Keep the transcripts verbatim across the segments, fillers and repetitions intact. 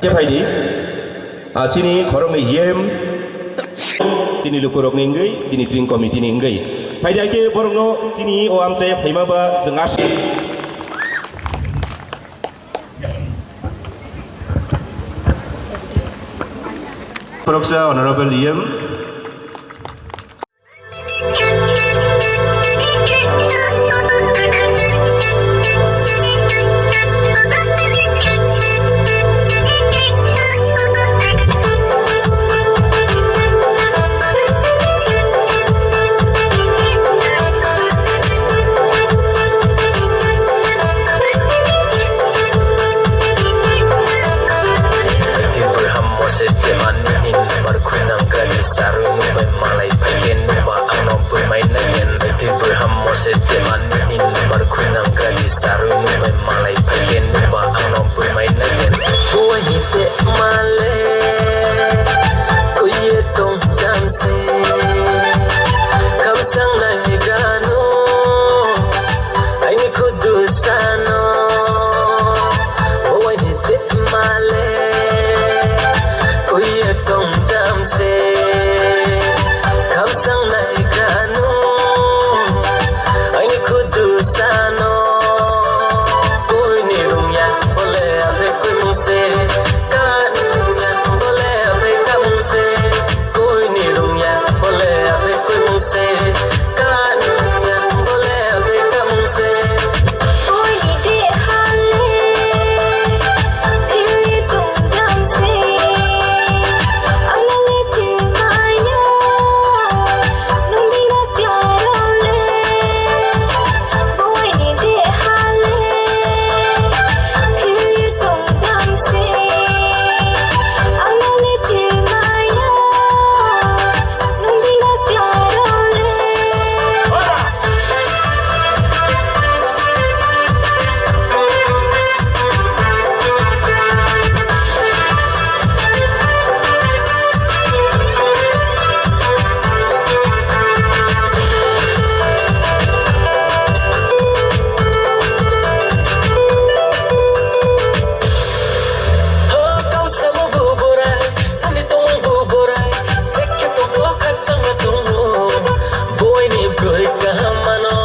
Khe phaidi, ah, chini khoroknwi yem, chini lukurokni wngwi, chini tring committee ni wngwi. Phaidi, hakhe borokno chini o amchai phaima ba chwng aswk. Khoroksa Honorable yem. Tin bwrwi hammo se temani nin bar khunang gari sarwi nung bai malai phaikhe nungba angno bwrwi mai naigen. Tin bwrwi hammo se temani nin bar khunang gari sarwi nung bai malai phaikhe nungba angno bwrwi mai naigen. Buaini te male kuye tong jamse kamsang nai gano. Aini khudu sano, bowai ni te male, kuye tong jamse, khamsang nai kanu, aini khudu sano, koi ni rungya, bole abe koi mungse, kani rungya, bole abe kamungse. Koi ni rungya bole abe koi mungse, ka nungya bole abe kamungse. Koi ni de hale, philni tong jamse, ang nangni phil maya, nungni bakla role. Boini de hale, philni tong jamse, ang nangni phil maya, nungni bakla role. Ho, kau samo bu borai, ani tong bu borai, jekhe tong o khakchangma tongo, boini broi kaham mano.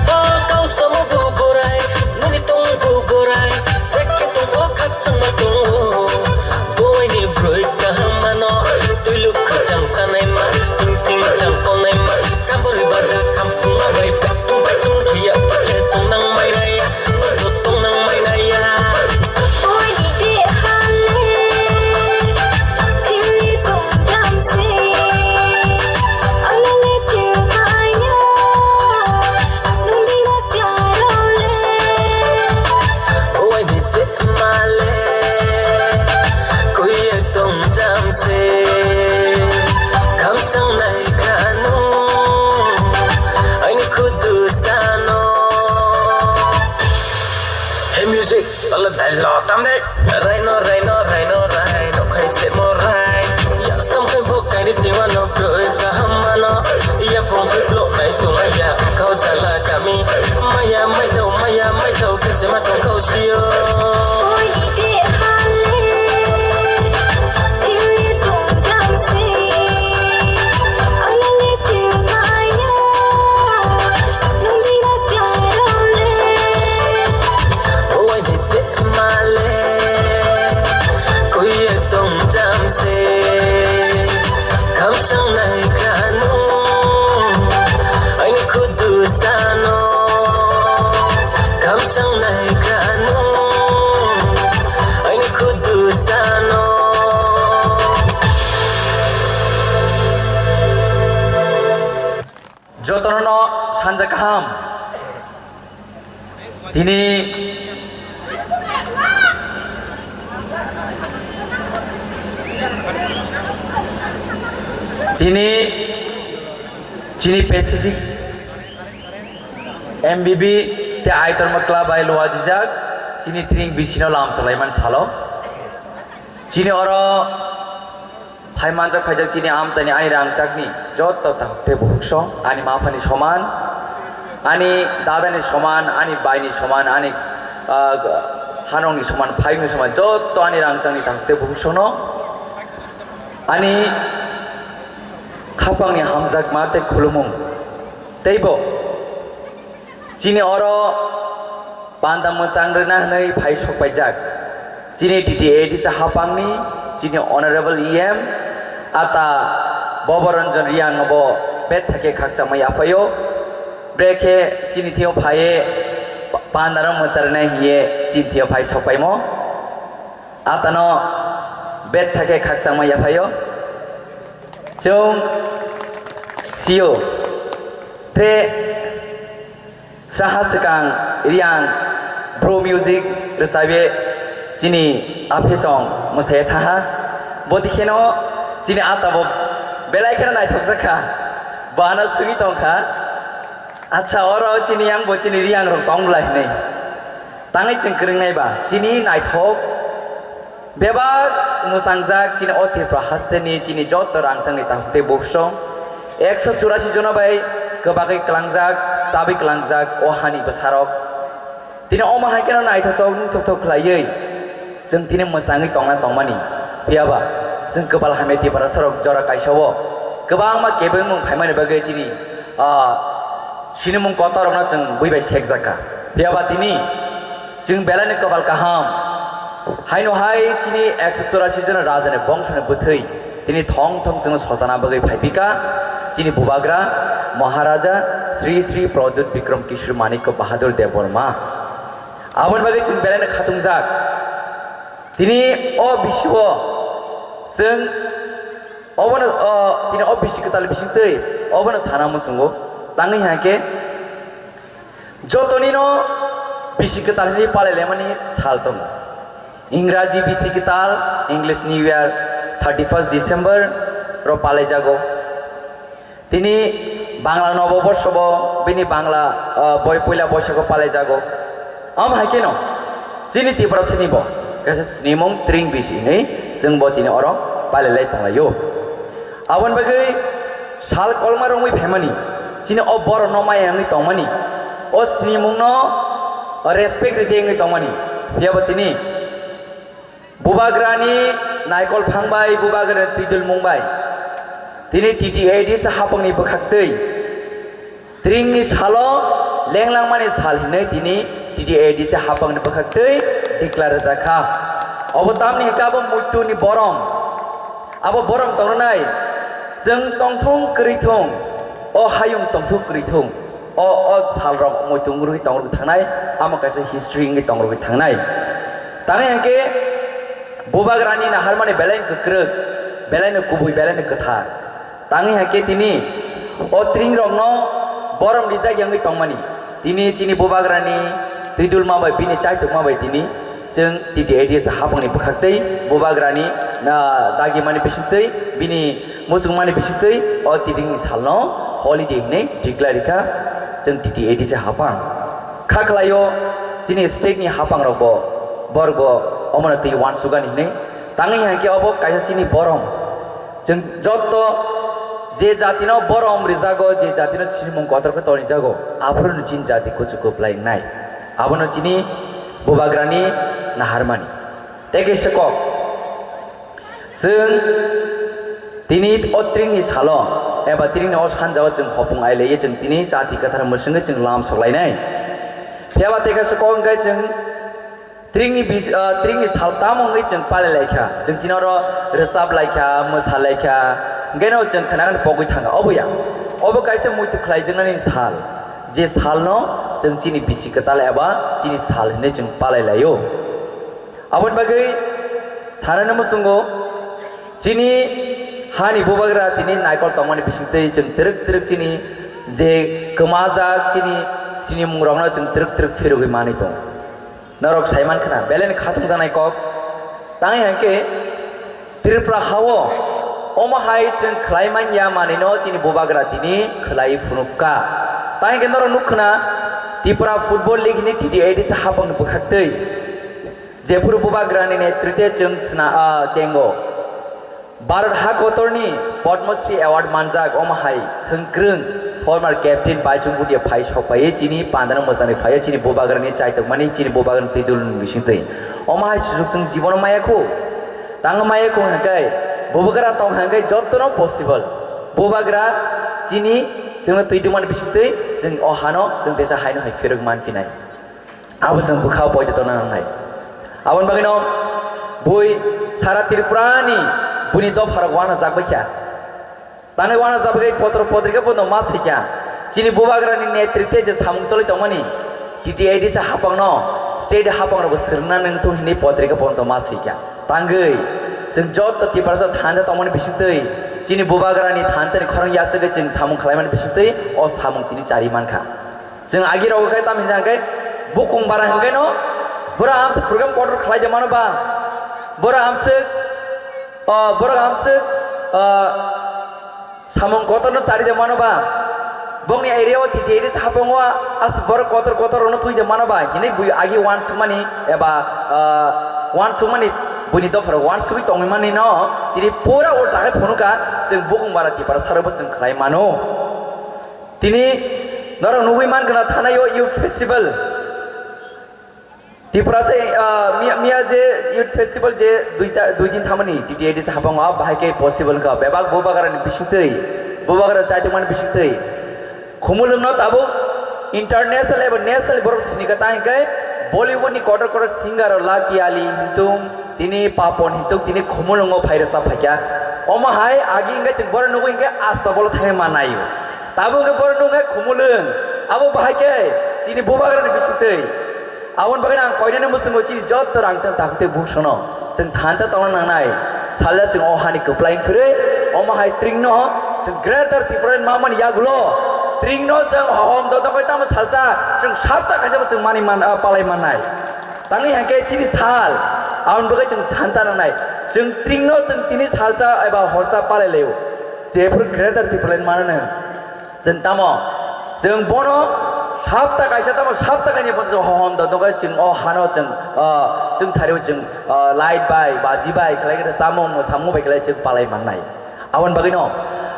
Ho, kau samo bu borai, nini tong bu borai, jekhe tong o khakchangma tongo, boini broi kaham mano. Twi luk khajang chanai ma, ting ting chang tonai ma, kamborwi baja khampung ma bai, pektung pektung khiya, le tong nang mai raya. Tongnang mai naiya. Boini de hale, philni tong jamse, ang nangni phil maya, nungni bakla role. Boini de male, kuye tong jamse, khamsang nai kanu, aini khudu sano. Hey music, tala dailo tamde. Raino, raino, raino, raino, khai se mo rai. Ya stam khai bo kairi tiwa no kroi kaham mano. Ya pong khai blok nai tunga ya khau jala kami. Maya mai tau, maya mai tau, kese ma tong khau sio. Oi ni de hale, ili tong jamse. Ang nangni phil maya. Nungni bakla role, owai ni te male, kuye tong jamse, khamsang nai kanu, aini khudu sano, khamsang nai kanu, aini khudu sano. Jotono sanja kaham. Tini, tini chini Pacific M B B tei Aitorma Club bai luajijak chini tring bisino lam solaiman salo. Chini oro phai manjak phaijak chini amchaini ani rangchakni joto takhuk tei bukhuk song ani maphani soman, ani dadani soman, ani baini soman, ani, ah, Hanongni soman, phaiyungni soman, joto ani rangchakni takhuk tei bukhuk songno ani khapangni hamjakma tei khulumung. Teibo chini oro panda mwchang rwna hwnwi phai sokpaijak. Chini T T A D C hapangni, chini Honorable E M, ata Boboranjan Reang no bo bethake khakchangma yaphaio. Brekhe chini thio phaiye pa-, pandaro mwcharnai hiye chini thio phai sokpaimo. Atano bethake khakchangma yaphaio. Chwng sio. Tre Saha swkang Reang bro music rwchapye chini aphesong mwsaiya thaha. Bodikheno chini atabo belai kheno naithokjak kha. Bo ano swngwi tongkha. Acha, oro chini yang bo chini Reang rok tong lai hinwi. Tangwi chwng kwrwngnai ba chini naithok. Bebak mwchangjak chini o Tripura hasteni chini joto rangchakni takhuk tei bukhuk song ekso churasi jona bai kwbagwi klangjak, chabwi klangjak o hani bwsarok. Tini omo hai kheno naithothok nukthokthok khlaiwi chwng tini mwchangwi tongna tongmani. Phiyaba chwng kwpal hamya Tiprasarok jora kaisa-o kwbangma kebengmung phaimani bagwi chini, ah, sinimung kotorrokno chwng bui bai sekjak kha. Phiyaba tini chwng belaini kwpal kaham. Haino hai chini ekso churasi jona rajani bongsoni bwthwi tini thong thong chwngno sochana bagwi phaipika chini bubagra Maharaja Sri Sri Pradyut Bikram Kishore Manikya Bahadur Debbarma. Aboni bagwi chwng belaino khatungjak. Tini o bisio chwng obono, o, tini o bisi kwtal bisingtwi obono sana muchungo. Tangwi hwnkhe Jotonino bisi kwtal hinwi palai laimani sal tongo. Ingraji bisi kwtal, English New Year, thirty first December ro palai jago. Tini Bangla Noboborsho bo bini Bangla, ah, boi puila boisago palai jago. Am hai kheno chini Tiprasani bo kaisa sinimung tring bisi hinwi chwng bo tini oro palai lai tonglaio. Aboni bagwi sal kolma rwngwi phaimani, chini o borokno maya wngwi tongmani, o sinimungno respect rijak wngwi tongmani. Phiyaba tini bubagrani naikol phang bai, bubagrani twidulmung bai, tini T T A D C hapangni bwkhaktwi Tringni salo lenglangmani sal hinwi tini T T A D C hapangni bwkhaktwi declare rwjak kha. Obo tamni hwnkhe abo muituni borom. Abo borom tongnai, chwng tongthung kwrwi thung, o hayung tongthung kwrwi thung, o, o salrok muitu wngwi tongrwgwi thangnai, amo kaisa history wngwi tongrwgwi thangnai. Tangwi hwnkhe bubagrani naharmani belaino kwkrwk, belaino kubui, belaino kwthar. Tangwi hai khe tini o tring rokno borom rijak yangwi tongmani. Tini chini bubagrani twidulma bai bini chaitukma bai tini chwng T T A D C hapangni bwkhaktwi bubagrani, ah, dagimani bisingtwi bini muchungmani bisingtwi o tringni salno holiday hinwi declare rikha chwng T T A D C hapang. Kha khlaio chini state ni hapang rokbo borokbo omono twi uansukani hinwi tangwi hai khe obo kaisa chini borom. Chwng joto je jatino borom rijago, je jatino sinimung kotor khe tonijago, aphuru chini jati kuchuk kwplai wngnai. Abono chini bubagrani naharmani. Tei kaisa kok, chwng tini o tringni salo eba tringni o sanjao chwng hopung ailaiwi chwng tini jati kwthar mwswngwi chwng lam soklainai. Phiya ba tei kaisa kok hwnkhe chwng Tringni bis-, ah, tringni sal tamo wngwi chwng palai lai kha. Chwng tini oro rwchap lai kha, mwsa lai kha. Hwnkhe no chwng khwnakhe pogwi thang kha. Obo ya. Obo kaisa muitu khlaijaknani sal. Je salno chwng chini bisi kwtal eba chini sal hinwi chwng palai laio. Aboni bagwi sanani muchungo chini hani bubagra tini naikol tongmani bisingtwi chwng twrwk twrwk chini je kwmajak chini sinimung rokno chwng twrwk twrwk phirogwi manwi tongo. Norok sai man khna, belai ni khatung janai kok. Tang hai khe Tripura hao omo hai chwng khlai man ya manwi no chini bubagra tini khlai phunuk ka. Tang hai khe norok nuk khna Tripura Football League ni T T A D C hapang ni bwkhak twi. Jephuru bubagra ni netrite chwng sna, ah, chengo. Bharat ha kotorni Padma Shri Award manjak omo hai thwngkwrwng Former captain Baichung Bhutia phai sok phaiwi chini pandano mwchangni phaiwi chini bubagrani chaitokmani chini bubagrani twi dulni bisingtwi. Omo hai sujuk chwng jibono maya kho. Tangwi maya kho hwnkhe bubagra tong hwnkhe jottono possible. Bubagra chini chwngno twi dwmani bisingtwi chwng o hano chwng teisa haino hai phirok manphinai. Abo chwng bwkha poito tongna nangnai. Aboni bagwino bui sara Tripurani buini dopharok uanajak bai kha. Tangwi uanajak bai kha potro potrika bono ma swi kha. Chini bubagrani netritwe je samung choli tongmani T T A D C hapangno state hapangrokbo swrwngna nangthung hinwi potrika bono ma swi kha. Tangwi chwng joto Tiprasa thansa tongmani bisingtwi chini bubagrani thansani khorang yasagwi chwng samung khlaimani bisingtwi o samung tini chari mankha. Chwng agi rogo khe tamo hwnjak khe bukung bara hwnkhe no borok amswk program kotor khlai de mano ba, borok amswk, o, borok amswk, o, samung kotor no chari de mano ba, bongni area o T T A D C hapung o as borok kotor kotor no twi de mano ba hinwi bui agi uansukmani eba, o, uansukmani buini dopha rok uansugwi tongwi mani no tini pura ulta khe phunukha chwng bukung bara Tiprasa rok bo chwng khlai mano. Tini norok nugwi mankha na thanai o youth festival. Tiprasa, ah, miya, miya je youth festival je duita, dui din thamani T T A D C hapang o bahai khe possible wngkha. Bebak bubagrani bisingtwi, bubagra chaitokmani bisingtwi. Khumulwngno tabuk international eba national borok sinika ta hwnkhe Bollywood ni kotor kotor singer Lucky Ali hintung tini Papon hintung tini Khumulwngo phai rwchap phaikha. Omo hai agi hwnkhe chwng borok nugwi hwnkhe aswk bolo thangwi manaio. Tabuk hwnkhe borok nung hai Khumulwng, abo bahai khe chini bubagrani bisingtwi. Aboni bagwi ang koinani muchungo chini jotto rangchak takhuk tei bukhuk sono chwng thansa tongna nangnai. Salsa chwng o hani kwplai wng phirwi, omo hai tringno chwng Greater Tipraland mamani yagulo tringno chwng hohom dodok bai tamo salsa chwng sapta kaisa bo chwng mani man, ah, palai mannai. Tangwi hwnkhe chini sal, aboni bagwi chwng santa nangnai. Chwng tringno chwng tini salsa eba horsa palai laio. Jephuru Greater Tipraland mananw. Chwng tamo, chwng bono sapta kaisa tamo sapta kainwi bono chwng hohom da dongkha chwng o hano chwng, ah, chwng sari o chwng, ah, light bai, baji bai khlai khe samung, samung bai khlai chwng palai mannai. Aboni bagwino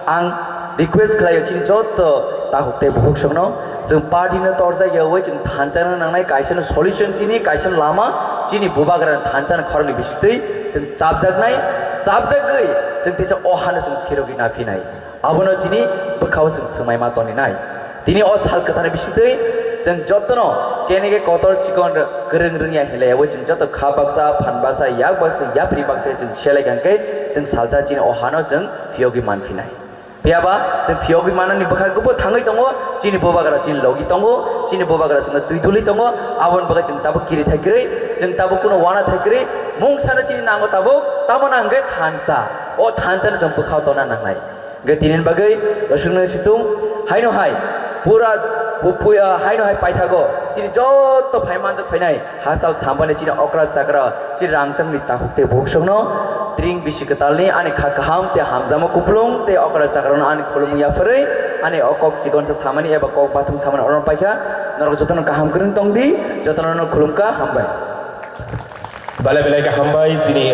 ang request khlaio chini jotto takhuk tei bukhuk songno chwng party no torjak yaui chwng thansa no nangnai kaisa no solution chini kaisa no lama chini bubagra thansa no khoroknwi bisingtwi chwng chapjaknai, chapjagwi chwng teisa o hano chwng phirogwi naphinai. Abono chini bwkhao chwng swmai ma toninai. Tini o sal kwthani bisingtwi chwng jotono kenege kotor chikon kwrwng rwngya hinlaiyaui chwng joto kha baksa, phan baksa, yak baksa, yapri baksa chwng selai kha hwnkhe chwng salsa chini o hano chwng phiyogwi manphinai. Phiyaba chwng phiyogwi manani bwkha kubui thangwi tongo, chini bubagra chini logi tongo, chini bubagra chwngno twi duli tongo, aboni bagwi chwng tabuk kiri thai kwrwi, chwng tabuk kuno wana thai kwrwi, mungsano chini nango tabuk, tamo nang hwnkhe thansa. O thansano chwng bwkhao tonna nangnai. Hwnkhe tinini bagwi roswknani situng haino hai pura pu-, puya haino hai paithago chini joto phai manjak phainai hachal sambani chini okra chakra chini rangchakni takhuk tei bukhuk songno tring bisi kwtalni ani kha kaham tei hamjakma kupulung tei okra chakrano ani khulumung yapharwi ani o kok chikonsa samani eba kok bathum samani orono paikha. Norok jotono kaham kwrwng tongdi, jotono khulumkha, hambai. Belai belai khe hambai chini.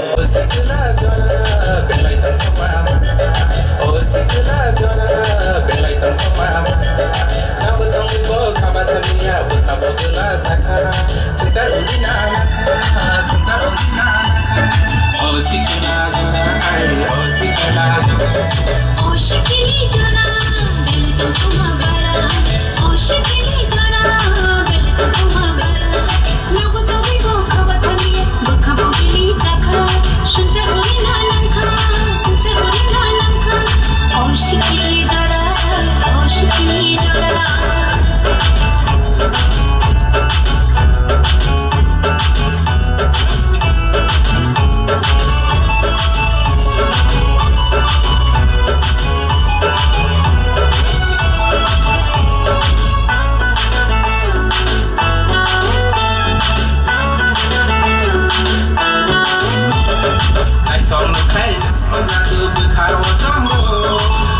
Naithok nukhai o jadu bwkharo songo.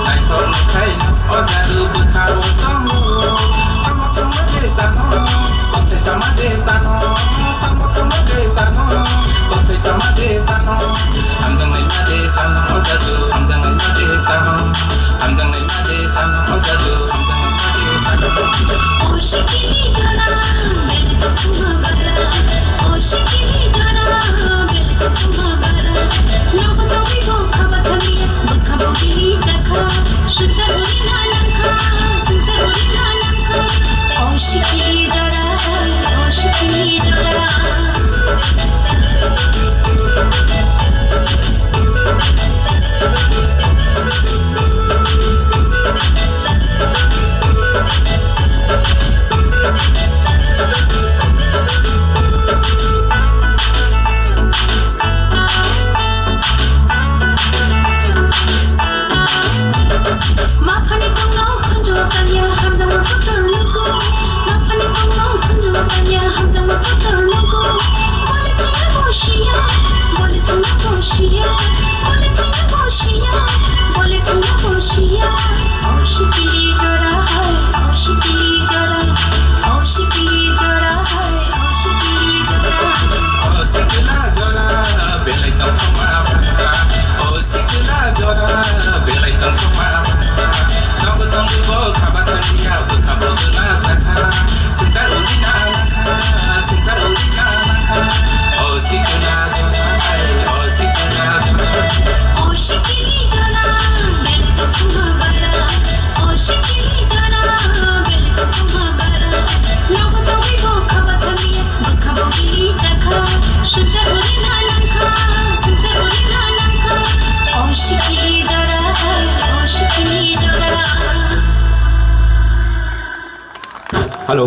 Naithok nukhai o jadu bwkharo songo. Samok thangma de sano, kothai sama de sano. Samok thangma de sano, kothai sama de sano. Hamjang naima de sano o jadu, hamjang naima de sano. Hamjang naima de sano o jadu, hamjang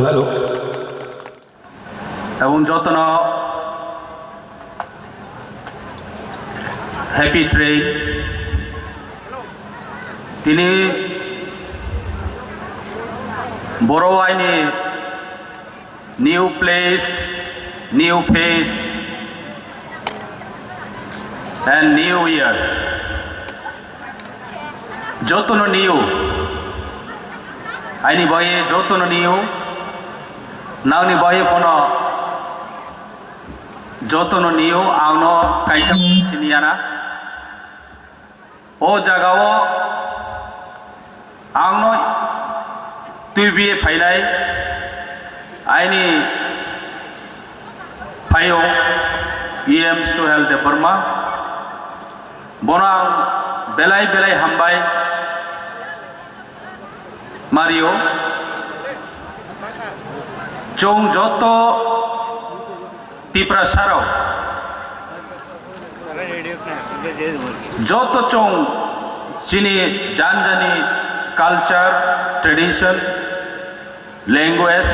Hello. Ebong jotono happy train. Tini boro aini new place, new face and new year. Jotono new, aini bagwi jotono new, nangni bagwi phano jotono new, angno kaisa sini yana. O jagao angno twibiye phainai aini phaiyong E M Suhel Debbarma, bono ang belai belai hambai mario. Chwng joto Tiprasarok, joto chwng chini janjani culture, tradition, language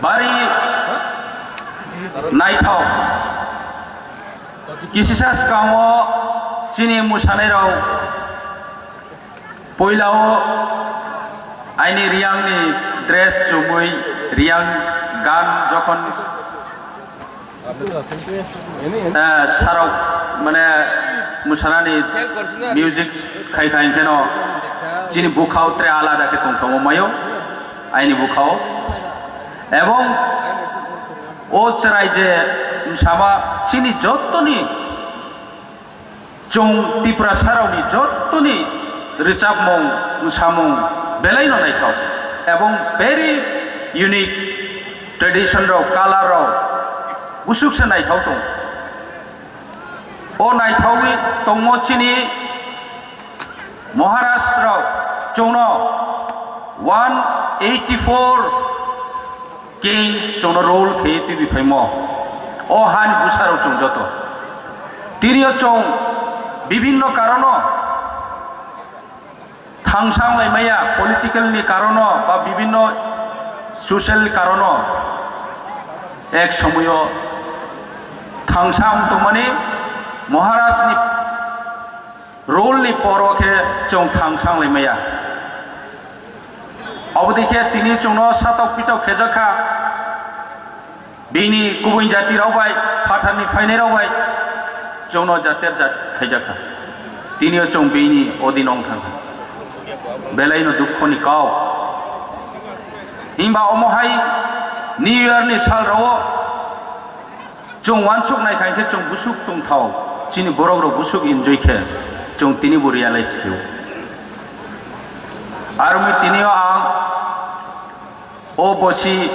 bari naithok. Kisisa swkango chini mwsanairok Puila o aini Riyang ni dress chumui, Riyang gan jokhon, eh, sarok mane musanani music khai khai kheno chini bukhao tre alada khe tongthokma mayo aini bukhao. Ebong o chwrai je msama chini jottoni Chwng Tiprasarokni jottoni rwchapmung, mwsamung belaino naithok, ebong very unique tradition rok, color rok busuk se naithok tong. O naithokwi tongmo chini Maharaj rok chwngno one eighty four King chwngno rule khe twibi phaimo. O hani bwsarok chwng joto. Tini o chwng bibhinno karono thangsa wng lai maya, political ni karono ba bibhinno social karono ek somoyo thangsa wng tongmani Maharaj ni rule ni poro khe chwng thangsa wng lai maya. Obo dei khe tini chwngno satok pitok khejak kha. Bini kubui jati rok bai, phatar ni phainai rok bai chwngno jater jat khaijak kha. Tini o chwng bini odino wng thang kha. Belai no dukho ni kok. Himba omo hai New Year ni sal rok o Chwng uansuk nai kha, hinkhe chwng busuk tongthok, chini borok rok busuk enjoy khe, chwng tini bo realize khe-o. Aro mi tini o ang o bosi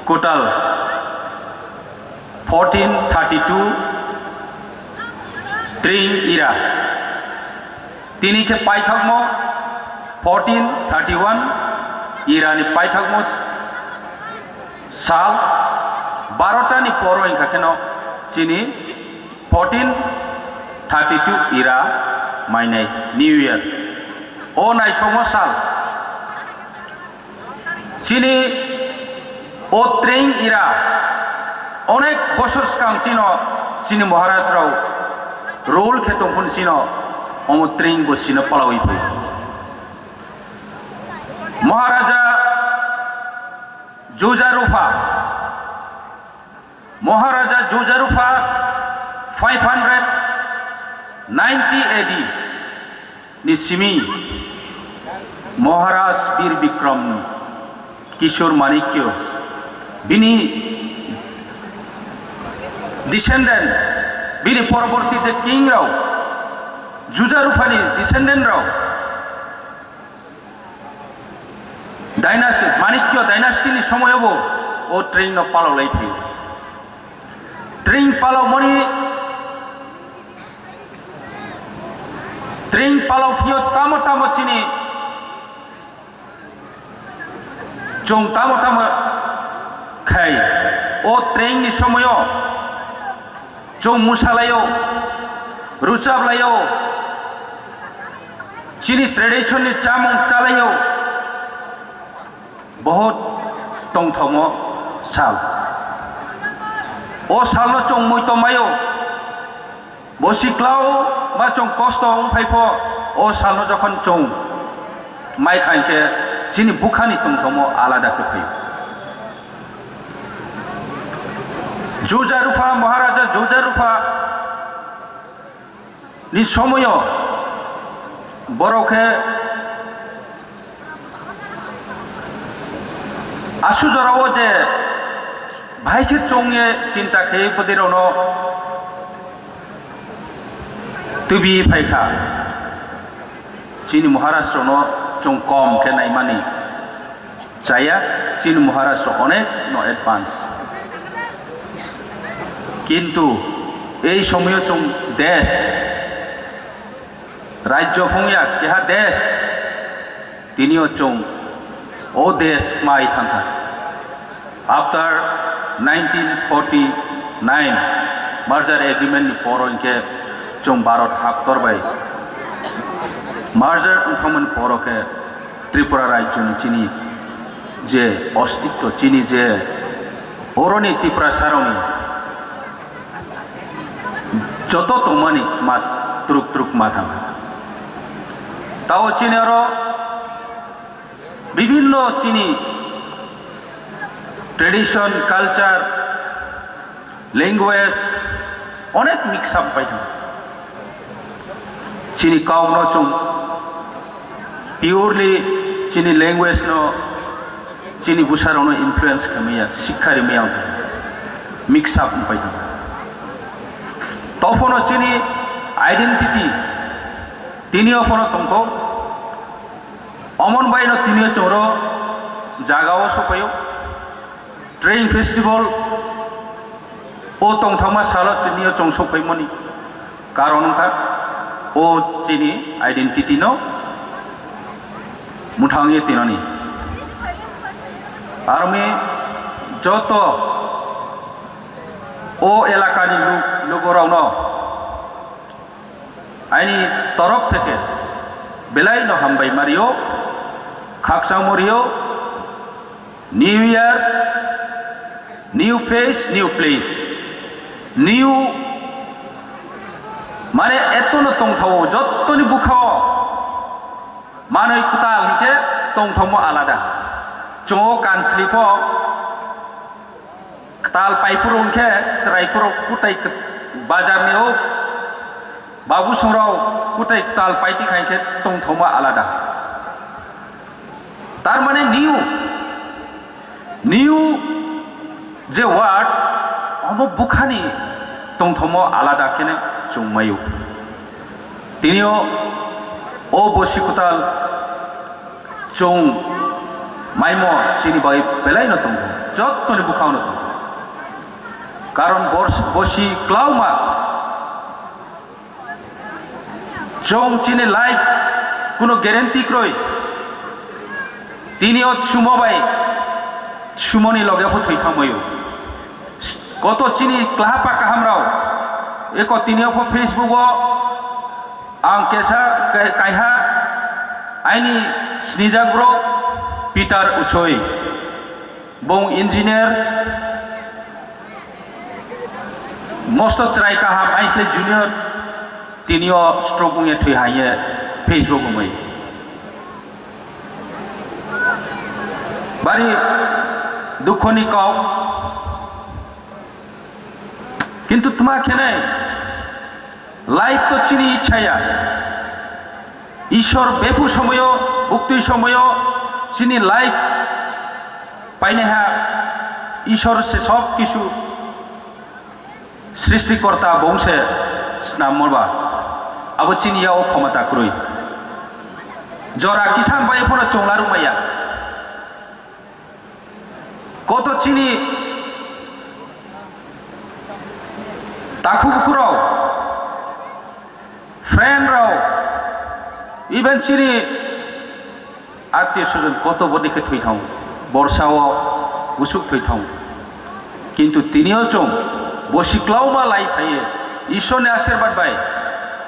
kwtal fourteen thirty two Tring era. Tini khe paithakmo fourteen thirty one, era ni paithakmo sal barota ni poro wngkha kheno chini fourteen thirty two era mainai New Year. O naisokmo sal. Chini o Tring era onek bosor swkang chino chini Maharaj rok rule khe tongphun chino omo Tring bo chino palawi phi. Maharaja Juja Rupa Maharaja Jujarupha five hundred ninety A D ni simi Maharaj Bir Bikram Kishore Manikya bini descendant, bini poroborti je king rao, Jujaruphani descendant rao, Dynasty, Manikya dynasty ni somoyobo o Tring no palok lai phio. Tring palok mani, Tring palok phio tamo tamo chini, chwng tamo tamo khai o Tring ni somoyo. Chwng mwsalaio, rwchaplaio, chini tradition ni chamung chalaio, Bohot tongthomo sal. O salno chwng mui tongmaio. Bo siklao ba chwng kosto wng phaipho, o salno jokhon chwng mai kha hinkhe chini bukhani tongthomo alada khe phaio. Juja Rupha, Maharaja Juja Rupha ni somoyo borok khe asu jorao je bahai khe chongye chinta khe bwdwirokno twibi phaikha. Chini Maharashtra no chwng kom khe naimani chaya, chini Maharashtra onek no advance. Kintu ei somoyo chwng desh, rajyo phungya keha desh, tinio chwng o desh mai thangkha. After nineteen forty-nine merger agreement ni poro hinkhe chwng Bharat haktor bai merger wngthangmani poro khe Tripura rajyoni chini je ostitto, chini je boroni Tiprasarokni joto tongmani ma truk truk ma thangkha. Tao chini oro bibhinno chini tradition, culture, language onek mix up pai thangkha. Chini kokno chwng purely chini language no, chini bwsarokno influence khaimaya, sikha rimaya wng thangkha, mix up wngpai thangkha. Tophono chini identity tinio phano tongkho. Omon baino tinio chwngro jagao sokphaio. Train festival o tongthokma salo chini o chong sokphaimani karon wngkha o chini identity no mwthangwi tinani. Aroni joto o elakani lu-, lugurokno aini torof theke belai no hambai mario, khakchangmo rio, New Year, new face, new place, new mane etono tongthao, jottoni bukhao manwi kwtal hinkhe tongthokmo alada. Chwng o kansli pho kwtal paiphuru hinkhe chwraiphuru kutai bazarni o babusongrok kutai kwtal paiti kha hinkhe tongthokma alada. Tar mane new, new je word, omo bukhani tongthokmo alada kheno chwng maio. Tinio o bosi kwtal chwng maimo chini bagwi belaino tongthok, jottoni bwkhao no tongthok. Karon bors-, bosi klauma chwng chini life kuno guarantee kwrwi. Tini o sumo bai sumoni loge pho thwi thangmaio. Koto chini klahapa kahamrao eko tini o pho Facebook o ang kesa kai-, kaiha aini snijak bro Peter Uchoi, bong engineer, mosto chwrai kaham aisle junior, tini o stroke wngya thwi haiye Facebook wngwi. Bari dukhoni kok. Kintu tma khenai life to chini ichha ya. Ishwar bephu somoyo, buktwi somoyo chini life painaiha Ishwar se sob kisu srishti korta bongse snammo ba. Abo chini ya o khomota kwrwi. Jora kisa bai phano chongla rwmaya. Koto chini takhu bukhurok, friend rok, even chini attiyo swajon koto bodi khe thwi thang, borsa o busuk thwi thang. Kintu tini o chwng bosi klauma lai phaiye, Ishwar ni ashirbad bai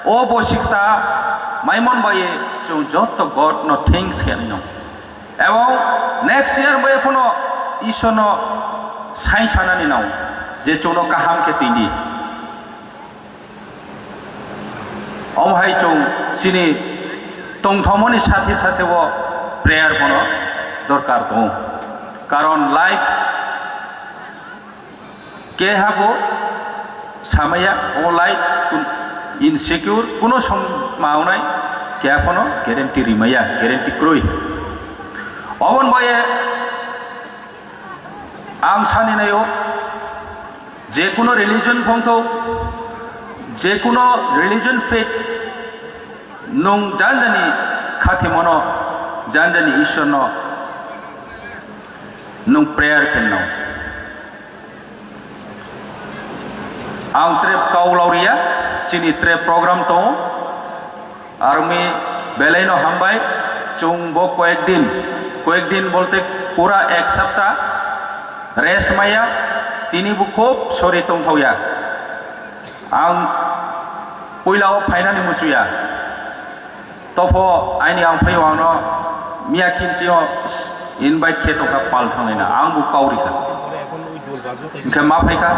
o bosi kta maimon bai chwng joto God no thanks khe nang. Ebong next year bai phano Ishwarno sai sanani nang je chwngno kaham khe twi di. Omo hai chwng chini tongthomoni sathe sathe o prayer bono dorkar tongo. Karon life keha bo samaya o life kun-, insecure kuno som maunai keha phano guarantee rimaya, guarantee kroi. Obon boye ang sani nayo, je kuno religion phongthok, je kuno religion faith, nwng janjani khathimono, janjani Ishwarno nwng prayer khenno. Ang trep kau lauriya, chini trep program tongo. Army belai no hambai, chwng bo koyek din, koyek din bolte pura ek sapta rest maya, tini bo khub sori tongthokya. Ang puila o phainani muchuya. Topho aini ang phai wangno miya khinchi o invite khe tongkha pal thangnai na, ang bo kauri kha. Hingkhe ma phaikha,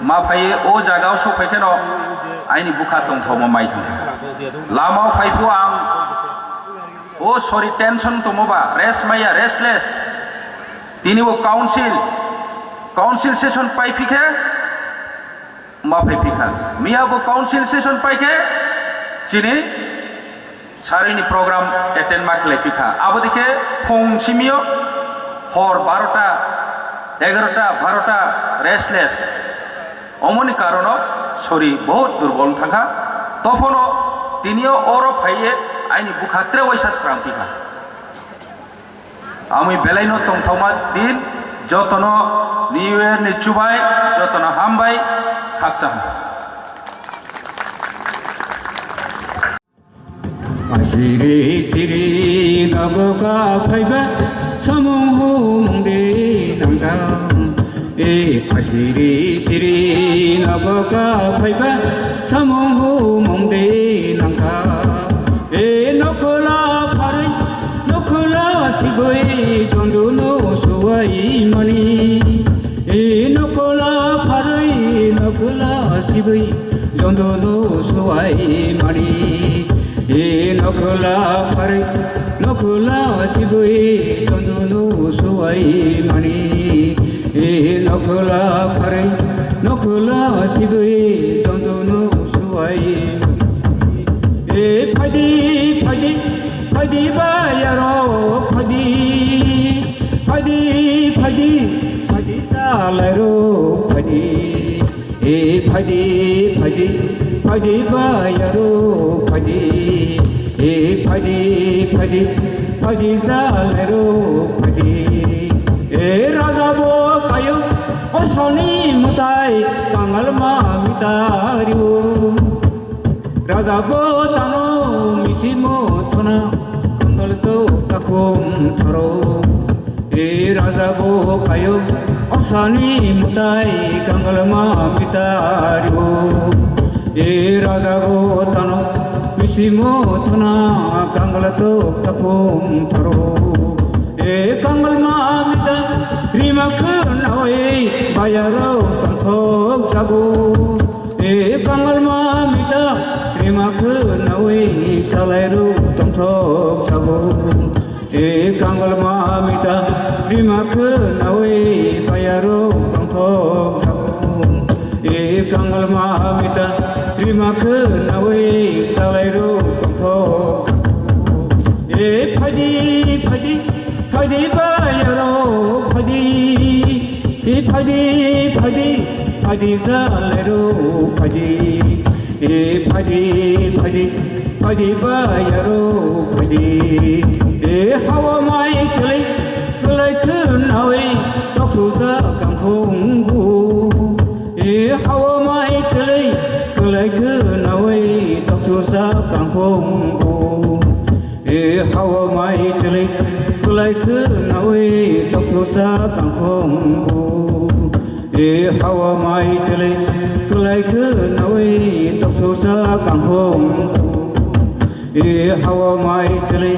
ma phai o jaga o sok phai kheno aini bukha tongthokma mai thangkha. Lama o phai phio ang o sori tension tongmo ba rest maya, restless. Tini bo council, council session pai phi khe ma phai phi kha. Miya bo council session pai khe chini sarini program attend ma khlai phi kha. Abo dikhe phung simio hor barota, egarota, barota restless. Omoni karono sori bahut durbol thangkha. Tophono tinio oro phaiye aini bukha tre waisa sram phi kha. Amwi belai no tongthokma din, jotono New Year ni chubai, jotono hambai, khakchang. Asiri siri nogo ka phaiba, samung humung de nangjak. E asiri siri nogo ka phaiba, samung humung de nangkha. E nokhola pharwi, nokhola sibwi, jondu no suwai mani. E nokhola pharwi, nokhola sibwi, jondu no suwai mani. E nokhola pharwi, nokhola sibwi, jondu no suwai mani. E nokhola pharwi, nokhola sibwi, jondu no suwai mani. E phaidi, phaidi, phaidi ba yarok phaidi. Phaidi, phaidi, phaidi salai rok phaidi. E phaidi, phaidi, phaidi ba yarok phaidi. E phaidi, phaidi, phaidi salai rok phaidi. E raja bo kayo, osoni mutai, kangal ma mitario. Raja bo tano misimo thona, kangal to takhum tharo. E raja bo kayo, osani mutai kangalma mitario. E raja bo tano misimo thona kangal tok takhum tharo. E kangalma mita rima khnawi bayaro tongthok jago. E kangalma mita rima khnawi salai rok tongthok jago. E kangalma mita rima khnawi bayaro tongthok jago. E kangalma mita rima khnawi salai rok tongthok jago. E phaidi phaidi phaidi bayaro phaidi. E phaidi phaidi phaidi salai rok phaidi. E phaidi, phaidi, phaidi bayaro phaidi. E hawa mai chwlai, kwlai khnawi, toksusa kangkhungo. E hawa mai chwlai, kwlai khnawi, toksusa kangkhungo. E hawa mai chwlai, kwlai khnawi, toksusa kangkhungo. E hawa mai chwlai, kwlai khnawi, toksusa kangkhungo. E hawa mai chwlai,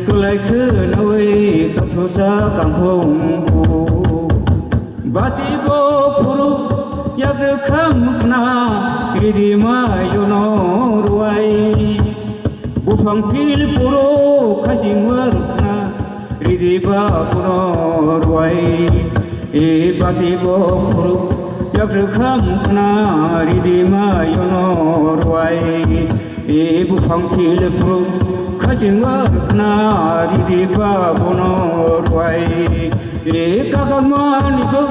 Kwlai khwnawi tothusa kangkhung bu. Bati bo phuru yakrwkham khna ridima yono ruai. Buphang phil phuru khasingma rwkhna ridiba bono ruai. E bati bo phuru yakrwkham khna ridima yono ruai. E buphang phil phuru khasingma rwkhna ridiba bono ruai. E kakakmani bo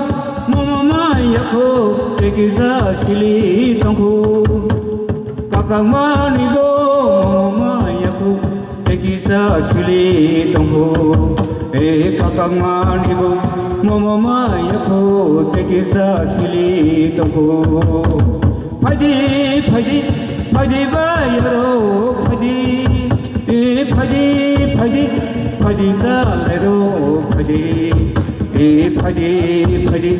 momo maya kho tei kisa sili tongkhu. Kakakmani bo momo maya kho tei kisa sili tongkhu. E kakakmani bo momo maya kho tei kisa sili tongkhu. Phaidi, phaidi, phaidi bayaro phaidi. E phaidi, phaidi, phaidi salairo phaidi. E phaidi, phaidi,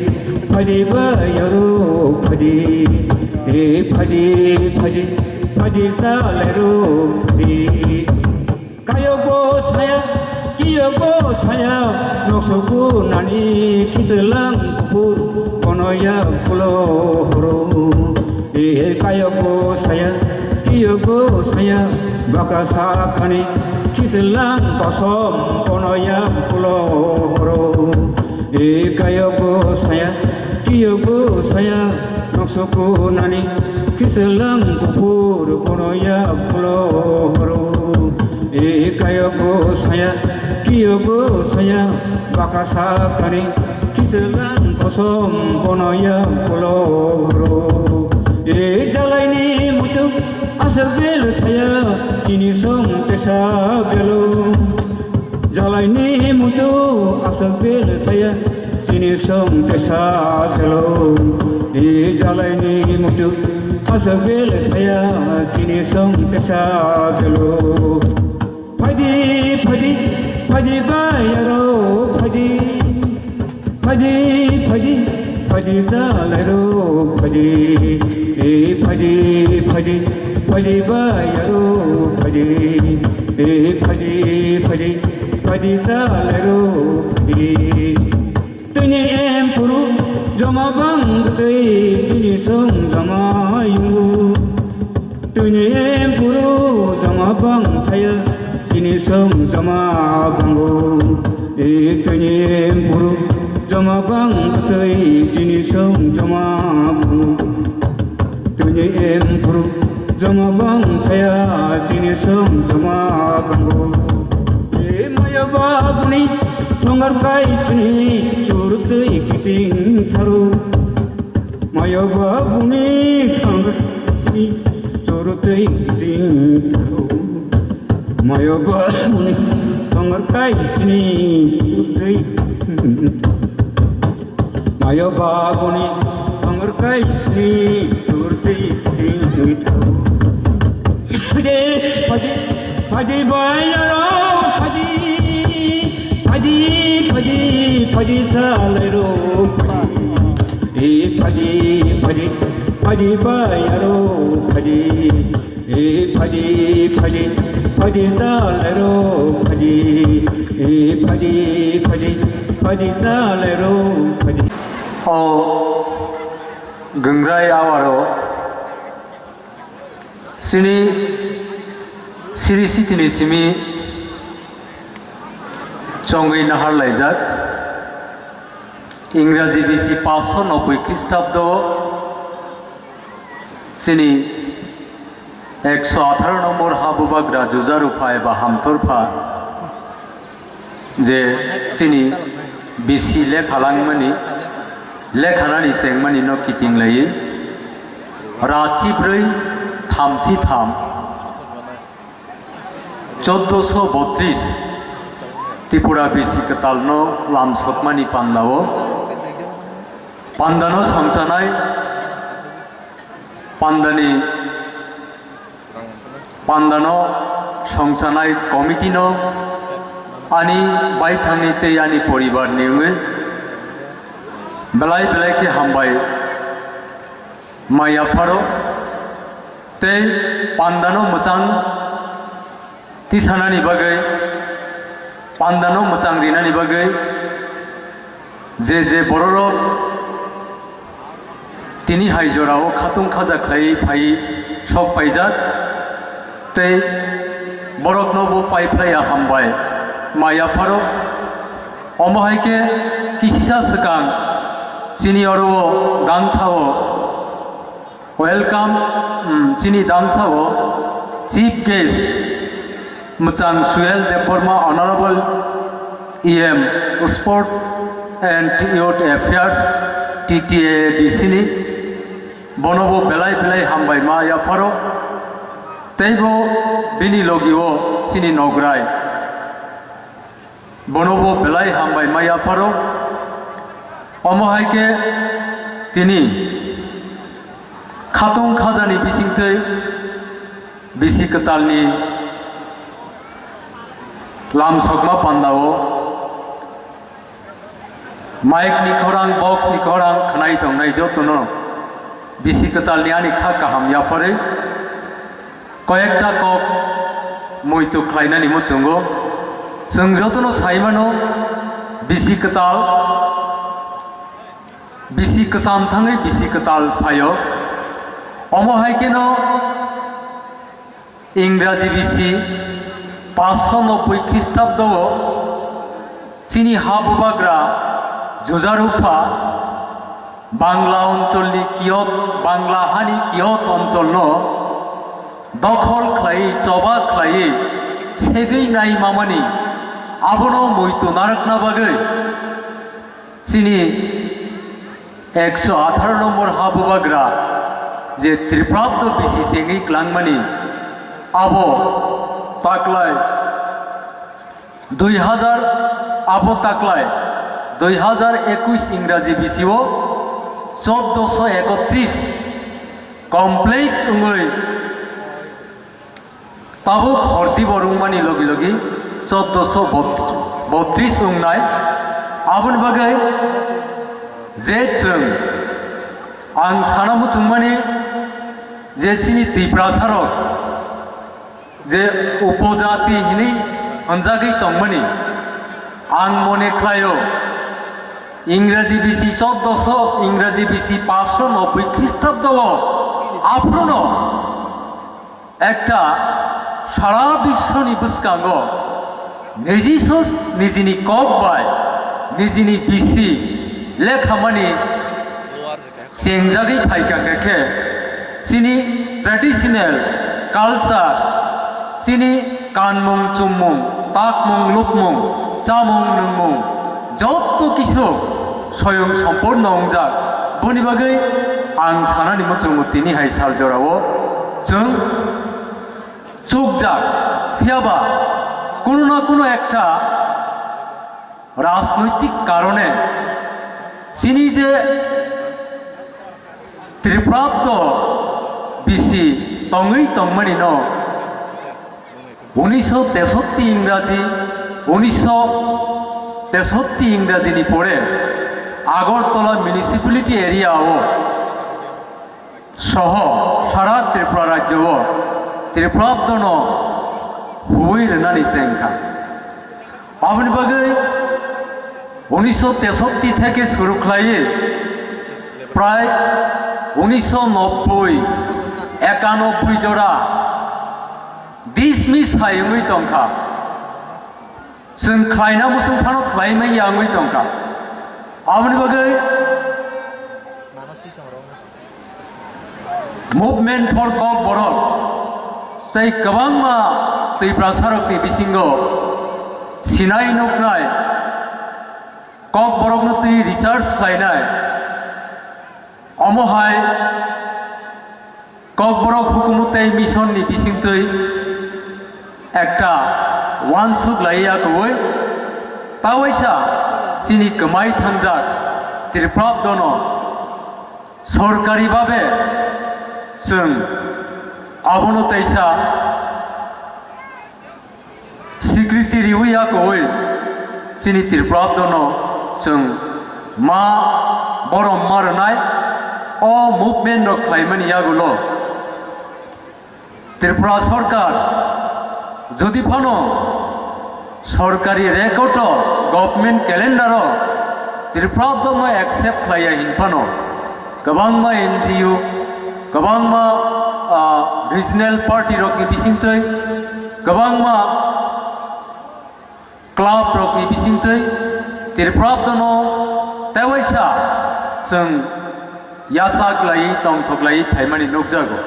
phaidi bayaro phaidi. E phaidi, phaidi, phaidi salairo phaidi. Kayokbo saya, kiyokbo saya, noksoku nani khiselang kuphur kono yak pulo horo. E kayokbo saya, kiyokbo saya, baka sakhani khiselang kosom kono yak pulo horo. E kayokbo saya, kiyokbo saya, noksoku nani khiselang kuphur kono yak pulo horo. E kayokbo saya, kiyokbo saya, baka sakhani khiselang kosom kono yak pulo horo. E jalaini muitu aswk bel thaya, sini song tesa belo. Jalaini muitu aswk bel thaya, sini song tesa belo. E jalaini muitu aswk bel thaya, sini song tesa belo. Phaidi, phaidi, phaidi bayaro phaidi. Phaidi, phaidi, phaidi salairo phaidi. E phaidi, phaidi, phaidi bayaro phaidi. E phaidi, phaidi, phaidi salairo phaidi. Tini empuru joma bang tei sini song joma yungu. Tini empuru joma bang thaya, sini song joma bango. E tini empuru joma bang tei sini song joma bango. Tini empuru joma bang thaya, sini song joma bango. E maya babuni thongar kai sini sur tei kiting tharu. Maya babuni thang sini chorotei kiting tharo. Maya babuni thang kai sini chorotei. Maya babuni thang kai sini chorotei kiting tharo. Phadi, phadi, phadi bayaro phadi, phadi, phadi, phadi salairo phadi. E phadi, phadi, phadi bayaro phadi. E phadi, phadi, phadi salairo phadi. E phadi, phadi, phadi salairo phadi. O Gangrai awaro Chini siri sitini simi chongwi nahar laijak. Ingraji bisi paanch sho nobboi Khristabdo chini ekso atharo nombor ha bubagra Juja Rupha eba Hamtorpha je chini bisi lekha langmani, lekhanani chengmani no kiting laiwi, rachi brwi thamchi tham, choddo sho botris Tripura bisi kwtal no lamsokmani pandao, pandano songchanai, pandani Pandano songchanai committee no ani baithangni tei ani poribar ni wngwi belai belai khe hambai mai yapharo tei pandano mwchang tisanani bagwi Pandano mwchang rinani bagwi je je bororok tini hai jorao khatung khaja khlaiwi phaiwi sok paijak, tei borokno bo pai phlaiya hambai ma yapharo. Omo hai khe kisisa swkang chini oro o Damsao welcome, um, chini Damsao chief guest mwchang Suhel Debbarma, Honorable E M, Sport and Youth Affairs, T T A D C ni, bono bo belai belai hambai ma yapharo, tei bo bini logi o chini Nograi. Bono bo belai hambai ma yapharo. Omo hai khe tini khatung khajani bisingtwi bisi kwtalni lamsokma pandao mic ni khorang, box ni khorang khwnai tongnai jotono bisi kwtalni ani kha kaham yapharwi koyekta kok muitu khlainani muchungo. Chwng jotono sai mano, bisi kwtal, bisi kwcham thangwi bisi kwtal phaio. Omo hai kheno Ingraji bisi paanch sho nobboi Khristabdo o chini ha bubagra Jujarupha Bangla oncholni kiyot, Bangla hani kiyot oncholno dokhol khlaiwi, choba khlaiwi segwi nai mamani, abono muitu narwkna bagwi chini ekso atharo nombor ha bubagra je Tripurabdo bisi chengwi klangmani, abo taklai dui hazar, abo taklai dui hazar ekush Ingraji bisio choddoso ekotris complete wngwi tabuk horti bo rwngmani logi logi choddoso botris wngnai. Aboni bagwi je chwng, ang sana muchungmani je chini Tiprasarok je upojati hinwi hwnjagwi tongmani, ang mone khlaio, Ingraji bisi choddoso, Ingraji bisi paanch sho nobboi Khristabdo o aphruno ekta sara biswoni bwskango niji so nijini kok bai nijini bisi lekhamani chengjagwi phaikha khe khe chini traditional culture, chini kanmung chummung, takmung lukmung, chamung nungmung, jotto kisu soyong sompurno wngjak. Boni bagwi ang sanani muchungo tini hai sal jorao chwng chukjak, phiyaba kuno na kuno ekta rajnoitik karone chini je Tripurabdo bisi tongwi tongmani no unisho tesotti Ingraji, unisho tesotti Ingraji ni pore Agartala municipality area o soho sara Tripura rajyo o Tripurabdo no huwi rwnani chengkha. Aboni bagwi unisho tesotti theke suru khlaiwi prai unisho nobboi, ekanobboi jora dismiss hai wngwi tongkha. Chwng khlaina muchung phano khlai manya wngwi tongkha. Aboni bagwi Movement for Kokborok tei kwbangma Tiprasarokni bisingo sinai nuknai, Kokborokno twi research khlainai, omo hai Kokborok hukumu tei mission ni bisingtwi ekta uansuk lai ya kwbwi, ta waisa chini kwmai thangjak Tripurabdono sorkari babe chwng abono teisa swikriti riwi ya kwbwi chini Tripurabdono chwng ma borom ma rwnai o movement rok khlaimani yagulo Tripura sorkar jodi phano Sorkari record o, government calendar o Tripura no accept khlaiya hinphano kwbangma N G O, kwbangma, ah, regional party rokni bisingtwi, kwbangma club rokni bisingtwi Tripura no tewaisa chwng yachak lai, tongthok lai phaimani nukjago.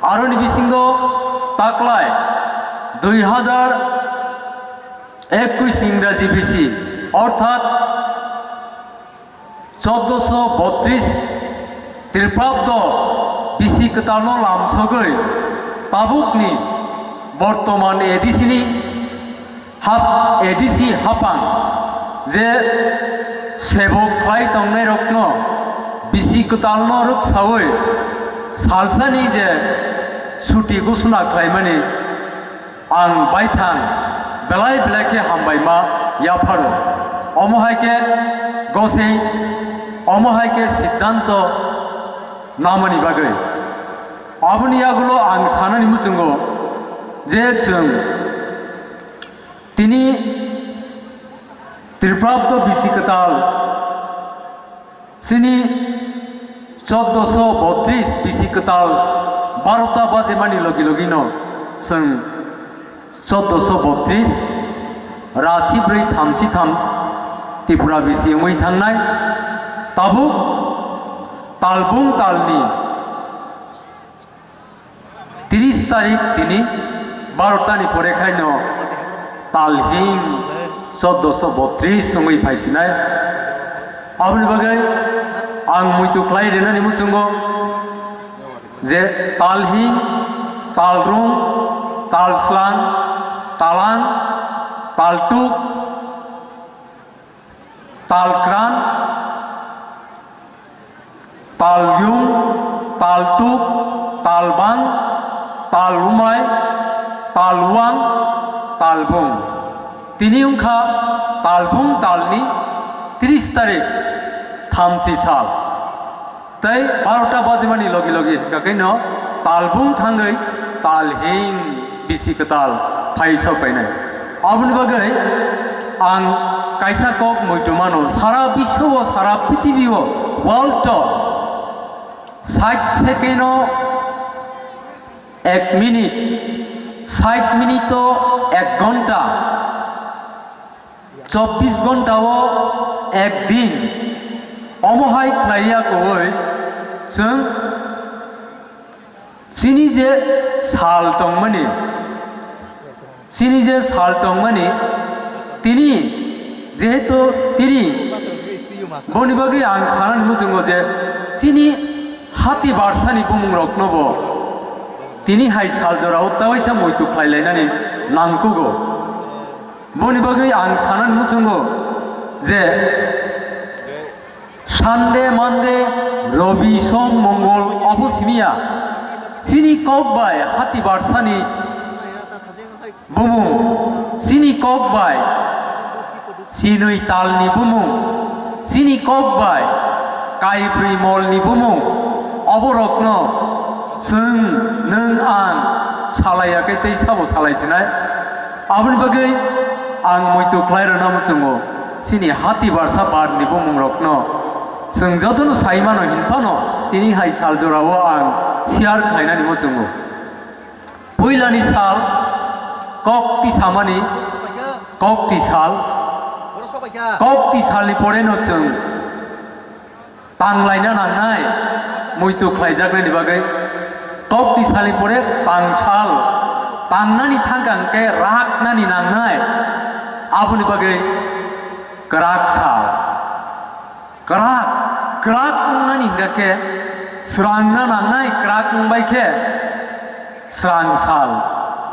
Aroni bisingo taklai dui hazar ekush Ingraji bisi, orthat choddoso botris Tripurabdo bisi kwtalno lamsogwi tabukni bortoman A D C ni has-, A D C hapang je sebok khlai tongnairokno bisi kwtalno rwksawi salsani je suti gusuna khlaimani ang baithang belai belai khe hambaima yapharo. Omo hai khe gosei, omo hai khe siddhanto namani bagwi. Aboni yagulo ang sanani muchungo je chwng tini Tripurabdo bisi kwtal chini choddoso botris bisi kwtal barota bajemani logi logino chwng choddoso botris ra chibrwi thamchi tham Tripura bisi wngwi thangnai. Tabuk talbung talni tris tarik tini barota ni pore khaino talhing choddoso botris wngwi phaisinai. Aboni bagwi ang muitu khlai rinani muchungo je talhing, talrung, talslang, talang, taltuk, talkran, talyung, taltuk, talbang, talumai, taluang, talbung. Tini wngkha talbung talni tris tarik thamchi sal. Tei barota bajimani logi logi hwnkha khe no talbung thangwi talhing bisi kwtal phai sok painai. Aboni bagwi ang kaisa kok muitu mano, sara biswo, sara prithibi o, world o sait second o ek minute, sait minute o ek ghonta, chobbish ghonta o ek din, omo hai khlaiya kowoi chwng chini je sal tongmani, chini je sal tongmani, tini jehetu tini boni bagwi ang sanani muchungo je chini hati barsani bumung rokno bo tini hai sal jora o tawaisa muitu khlai lainani nangkugo. Boni bagwi ang sanani muchungo je Sunday, Monday, Robi, Som, Mongol obo simiya chini kok bai hati barsani bumung, chini kok bai chinwi talni bumung, chini kok bai kaibrwi molni bumung, oborokno chwng, nwng, ang salaiya khe tei sabo salai sinai. Aboni bagwi ang muitu khlai rwna muchungo chini hati barsa barni bumungrokno chwng jotono sai mano hinphano tini hai sal jorao ang share khlainani muchungo. Puilani sal kok tisamani, kok tisal, kok tisalni poreno chwng tanglaina nangnai, muitu khlaijaknaini bagwi. Kok tisalni pore tangsal, tangnani thangkang khe raknani nangnai, aboni bagwi kwrak sal. Kwrak, kwrak wngnani hwnkha khe swrangna nangnai, kwrak wngbai khe swrang sal.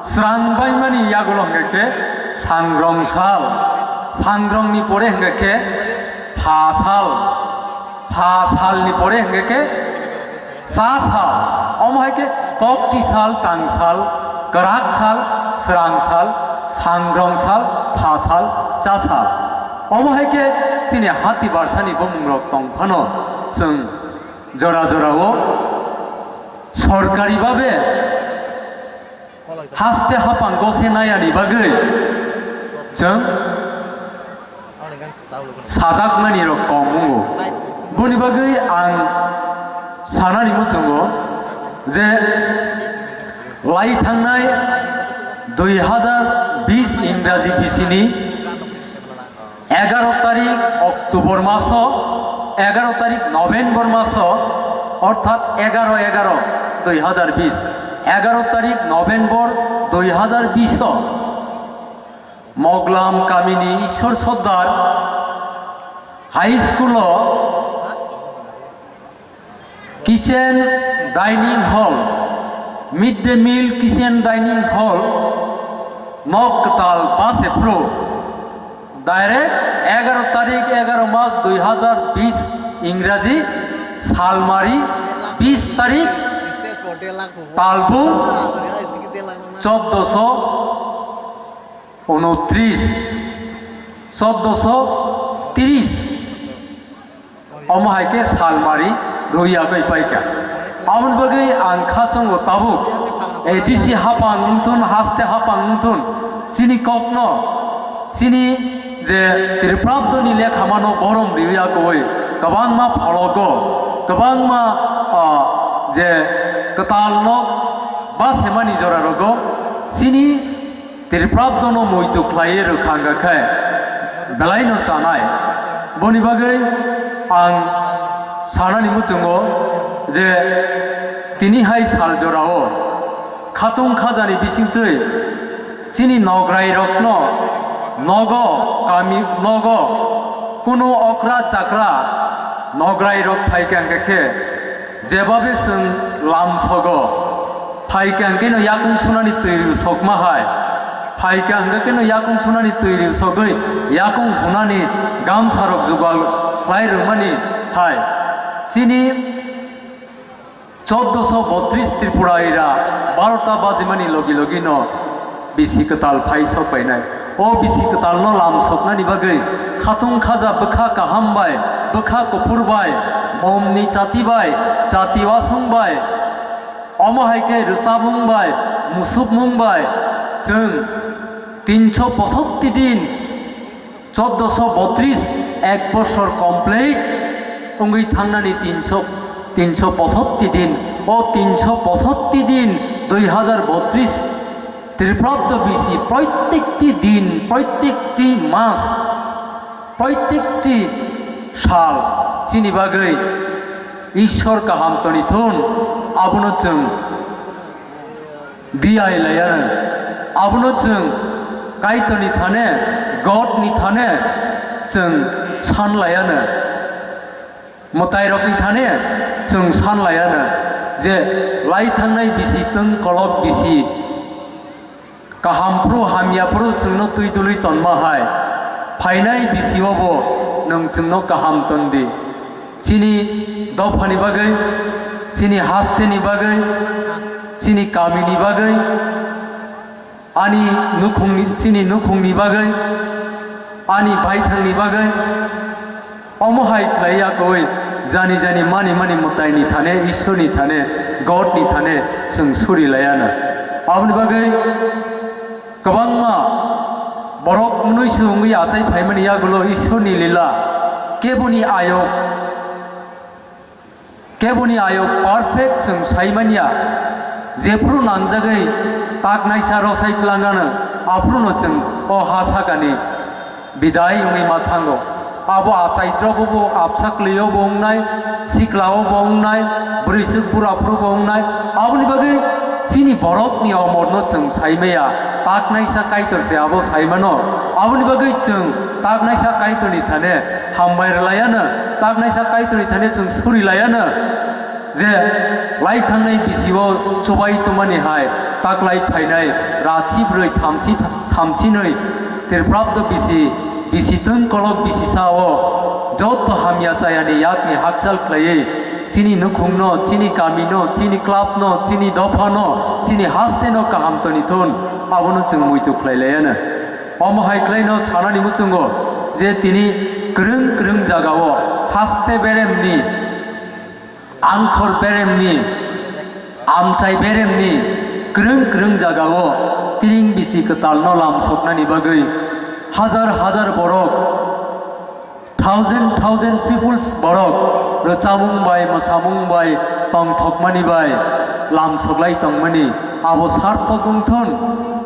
Swrang baimani yagulo hwnkha khe sangrong sal. Sangrongni pore hwnkha khe pha sal. Pha salni pore hwnkha khe cha sal. Omo hai khe kokti sal, tang sal, kwrak sal, swrang sal, sangrong sal, pha sal, cha sal. Omo hai khe chini hati barsani bumungrok tong phano chwng jora jorao sorkari babe haste hapang gose nayani bagwi Chwng sajakmani rok kom wngo. Boni bagwi ang sanani muchungo je lai thangnai dui hazar bis Ingraji bisini egaro tarik October maso, egaro tarik November maso, orthat egaro egaro dui hazar bis, egaro tarik November dui hazar bis o Moglam kamini Ishwar Sordar High School o kitchen dining hall, mid day meal kitchen dining hall nok kwtal base phuru direct egaro tarik egaro mas dui hazar bis Ingraji salmari bis tarik talbung choddoso unotris, choddoso tris, omo hai khe salmari rwi yagwi paikha. Aboni bagwi ang khachungo tabuk A D C hapang wngthun, haste hapang wngthun, chini kokno, chini je Tripurabdoni lekhamano borom riwi yagwi kwbangma phologo, kwbangma, ah, je kwtal nok basemani jorarogo chini Tripurabdono muitu khlaiwi rwkha wngkha khe belaino chanai. Boni bagwi ang sanani muchungo je tini hai sal jorao khatung khajani bisingtwi chini nograirokno nogo kami nogo kunu okra chakra nograirok phaikha wngkha khe jebabe chwng lamsogo. Phaikha hwnkhe no yakung sunani twi rwsokma hai. Phaikha hwnkhe no yakung sunani twi rwsogwi yakung hunani gamsarok jugal khlai rwmani hai. Chini choddoso botris Tripura ira barota bajimani logi logi no bisi kwtal phai sok painai. O bisi kwtal no lam soknani bagwi khatung khaja bwkha kaham bai, bwkha kuphur bai, momni chati bai, chati wasung bai, omo hai khe rwchabmung bai, musukmung bai chwng tinso posotti din, choddoso botris, ek bosor complete wngwi thangnani tinso, tinso posotti din. O tinso posotti din dui hazar botris Tripurabdo bisi proitekti din, proitekti mas, proitekti sal chini bagwi Ishwar kaham toni thun, abono chwng diai laiya. Abono chwng Kaitorni thane, Godni thane chwng san laiya. Mwtairokni thani chwng san lai anw je lai thangnai bisi twng kolok bisi kaham phuru hamya phuru chwngno twi dului tonma hai. Phainai bisi o bo nwng chwngno kaham ton di. Chini dophani bagwi, chini hasteni bagwi, chini kamini bagwi, ani nukhungni, chini nukhungni bagwi, ani baithangni bagwi, omo hai khlai ya koi jani jani mani mani mwtaini thane, Ishwarni thane, Godni thane chwng suri lai anw. Aboni bagwi kwbangma borok mwnwi se wngwi achai phaimani yagulo Ishwarni lila keboni ayok Keboni ayok perfect chwng sai manya, jephru nangjagwi tak naisa rosai tlang anw, aphruno chwng o ha sakani bidai wngwi ma thango. Abo achai drobo bo, apsa kwlwio bo wngnai, siklao bo wngnai, bwrwisuk buraphuru bo wngnai. Aboni bagwi chini borokni omorno chwng sai maya, tak naisa Kaitor se abo sai mano. Aboni bagwi chwng tak naisa Kaitorni thane hambai rwlai anw, tak naisa Kaitorni thani chwng suri lai anw je lai thangnai bisi o chubai tongmani hai taklai phainai rachi brwi thamchi, thamchi nwi Tripurabdo bisi, bisi twng kolok bisi sa o joto hamya chayani yakni hakchal khlaiwi chini nukhungno, chini kamino, chini clubno, chini dophano, chini hasteno kaham toni thun, abono chwng muitu khlai lai anw. Omo hai khlaino sanani muchungo je tini kwrwng kwrwng jagao haste beremni, angkhor beremni, amchai beremni kwrwng kwrwng jagao tiring bisi kwtalno lam soknani bagwi Hazar hazar borok, thousand thousand peoples borok rwchamung bai, mwsamung bai, tongthokmani bai lam soklai tongmani abo sarthok wngthun.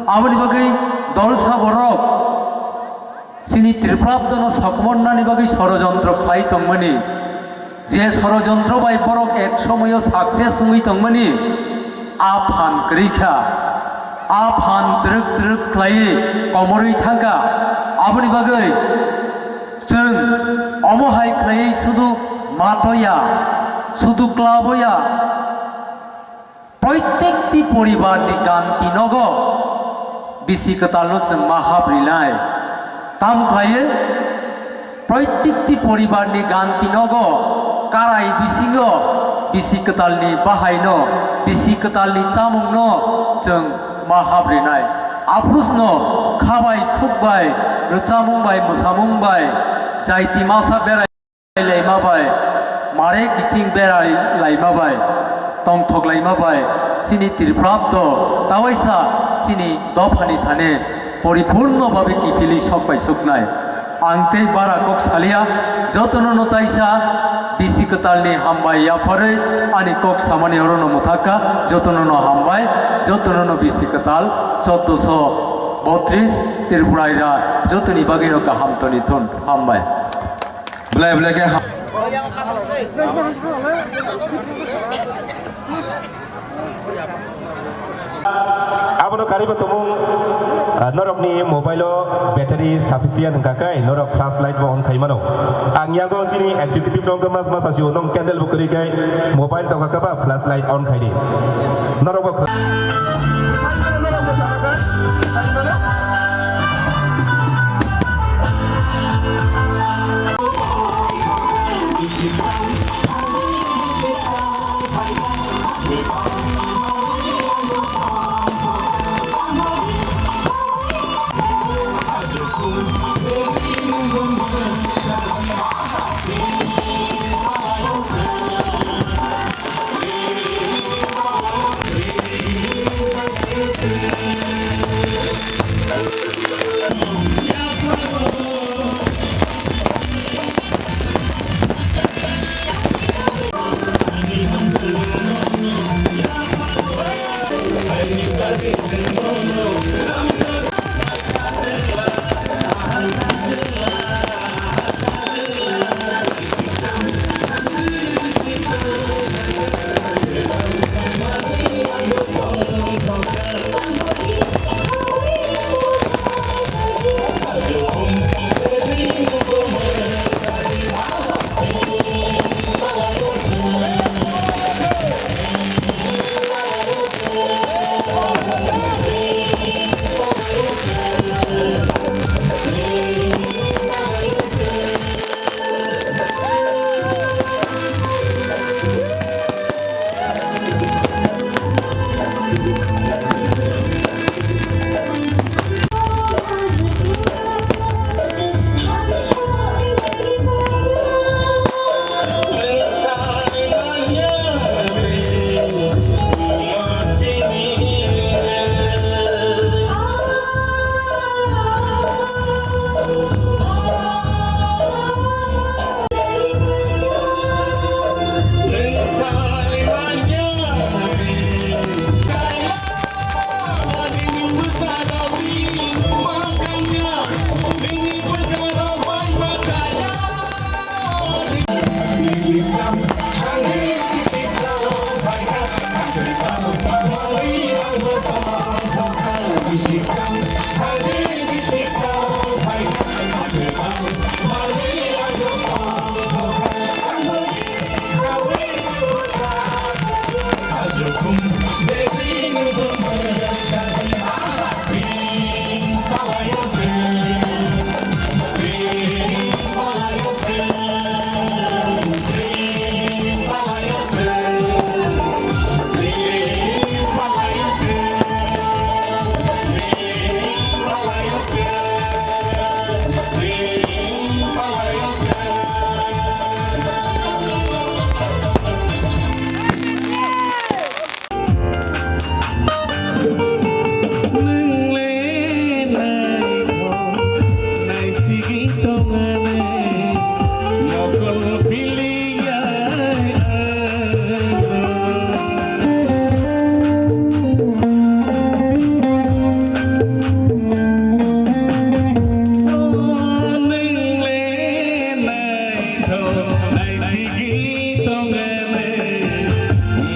Aboni bagwi dolsa borok chini Tripurabdono sokomornani bagwi sorojontro khlai tongmani. Je sorojontro bai borok ek somoyo success wngwi tongmani, a phan kwrwi kha, a phan twrwk twrwk khlaiwi komorwi thangkha. Aboni bagwi chwng omo hai khlaiwi sudu matoya, sudu klaboya, Proitekti poribarni ganti nogo bisi kwtalno chwng ma hap rinai. Tam khlaiwi, proitekti poribarni ganti nogo karai bisingo bisi kwtalni bahaino, bisi kwtalni chamungno chwng ma hap rinai. Aphurusno khabai khukbai, rwchamung bai, mwsamung bai, jaiti masa berai laima bai, mare kiching berai laima bai, tongthok laima bai, chini Tripurabdo tawaisa chini dophani thane poripurno babe kiphilwi sok pai suknai. Ang tei bara kok salia, jotono no taisa bisi kwtalni hambai yapharwi ani kok samani orono mwthakha, jotono no hambai, jotono no bisi kwtal choddoso botris Tripura ira jotoni bagwino kaham toni thun. Hambai. Belai belai khe ha- Abono kariba tumung, ah, norokni mobile o battery sufficient wngkha khe norok flashlight bo on khai mano. Ang yago chini executive rok mas mas asio nong candle bo kwrwi khe mobile tongkha khe ba flashlight on khai di. Norok bo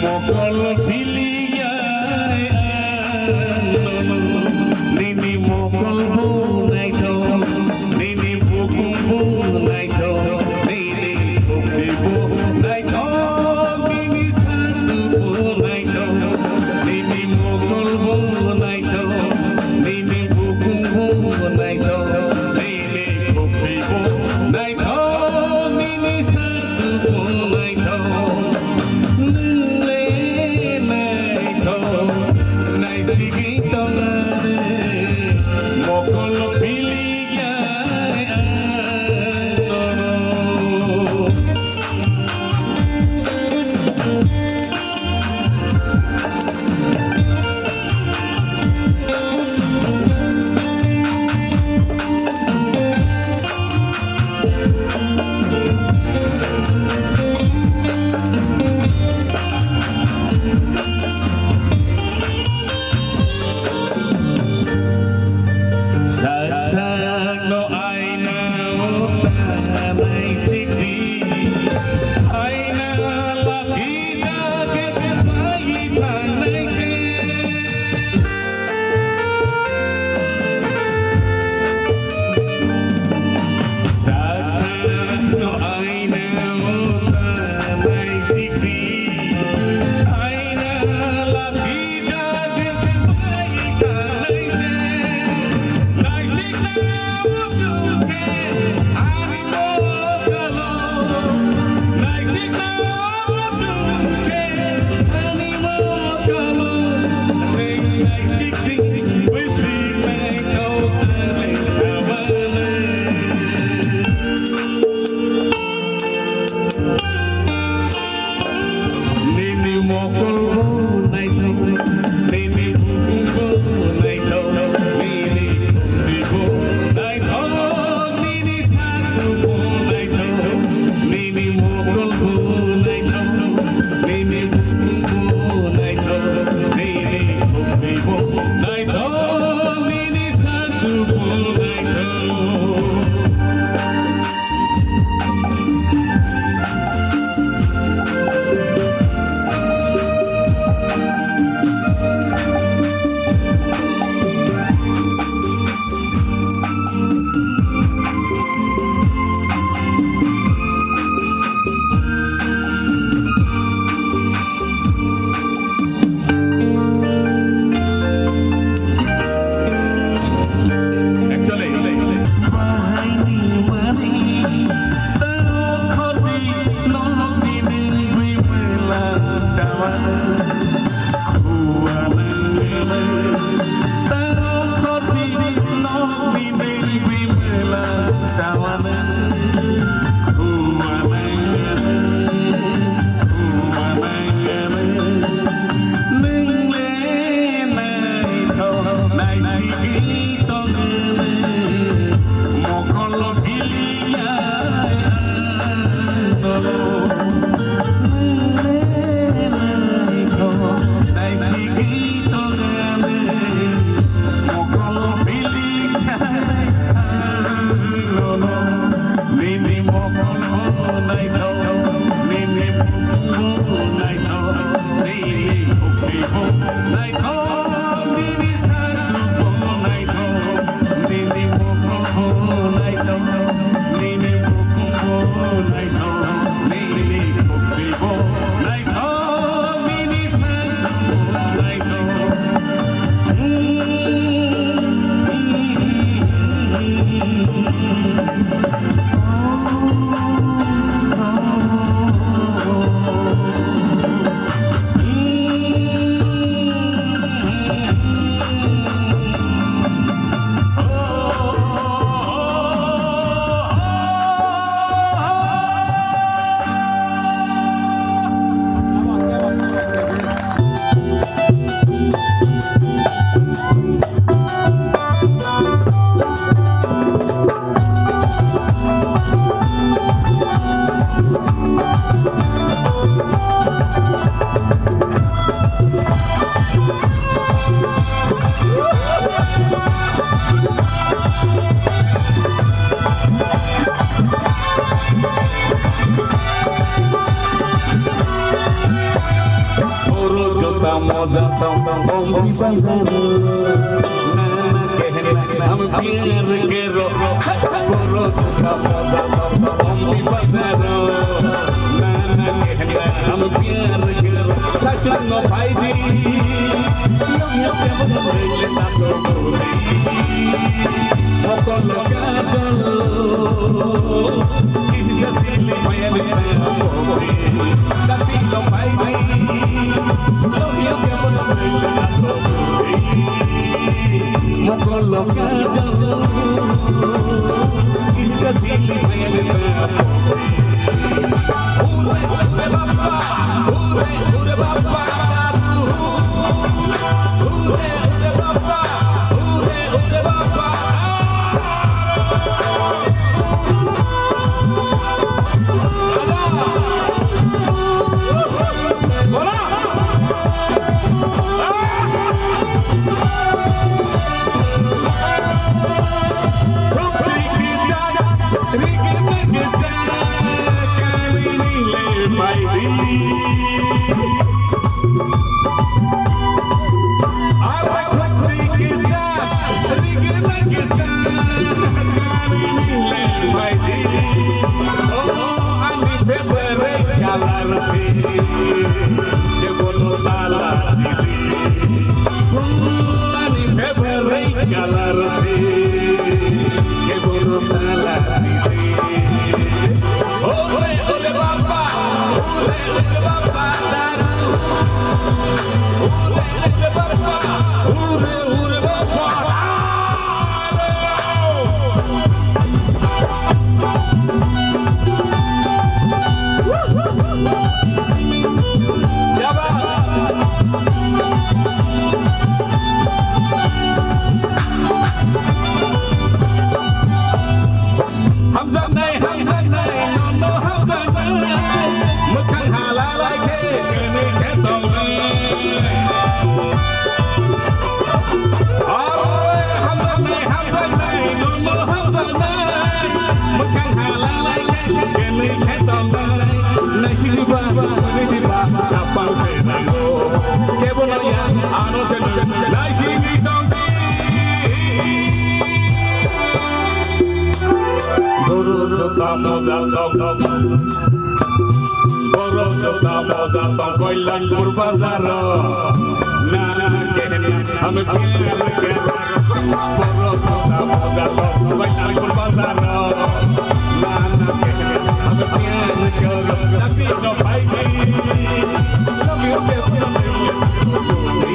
Mokol piliya, nini mokol bo naithok, nini bukung bo naithok, nini bukti bo naithok, nini satu bo naithok, nini mokol bo naithok, nini bukung bo naithok, nini bukti bo naithok, nini satu bo naithok. Nwng le naithok, naisigwi tongmani mokol piliya nono. Sak sak no aina o tanai sikdi, aina laki jage pai tanai se. Sak sak no aina o tanai sikdi, aina laki jage pai tanai se. Naisik na o juke ani mo kalo. Naisik na o juke ani mo kalo. Naisik di bisi nai kau ani sabale. Nini mokol bo naithok, nini bukung bo naithok, nini bukti bo naithok, nini satu bo naithok, nini mokol bo naithok, nini bukung bo naithok, nini bukti bo naithok, nini satu bo naithok. Actually, Tamo jato bombi bazar. Na na kehna hum pyar karo. Boro tamo jato bombi bazar. Na na kehna hum pyar karo. Sachno bhai ji. Yo yo kehna bole tato bole. Mokolo kajol. This is a silly fire. Hamjaknai, hamjaknai, nono hamjaknai, mwkhang hala lai khe, kwnwi khe tongnai. Oi, hamjaknai, hamjaknai, nono hamjaknai, mwkhang hala lai khe, kwnwi khe tongnai. Naisingni ba, kwnwi di ba, kapal se nango. Kebo naya, ano se naisingni tongdi. Guru juta moja tok tok. Guru juta moja tok Kailashpur bazar. Na na kehna hum pyar karo. Guru juta moja tok Kailashpur bazar. Na na kehna hum pyar karo. Tapi no bhai ji. Love you, love you, love you.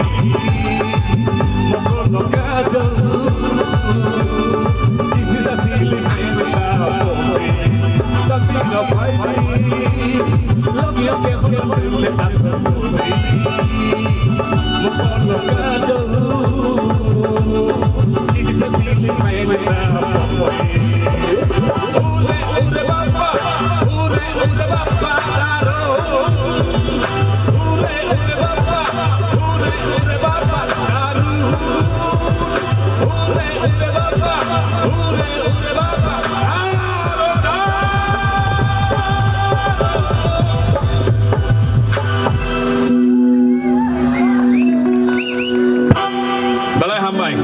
Belai hambai.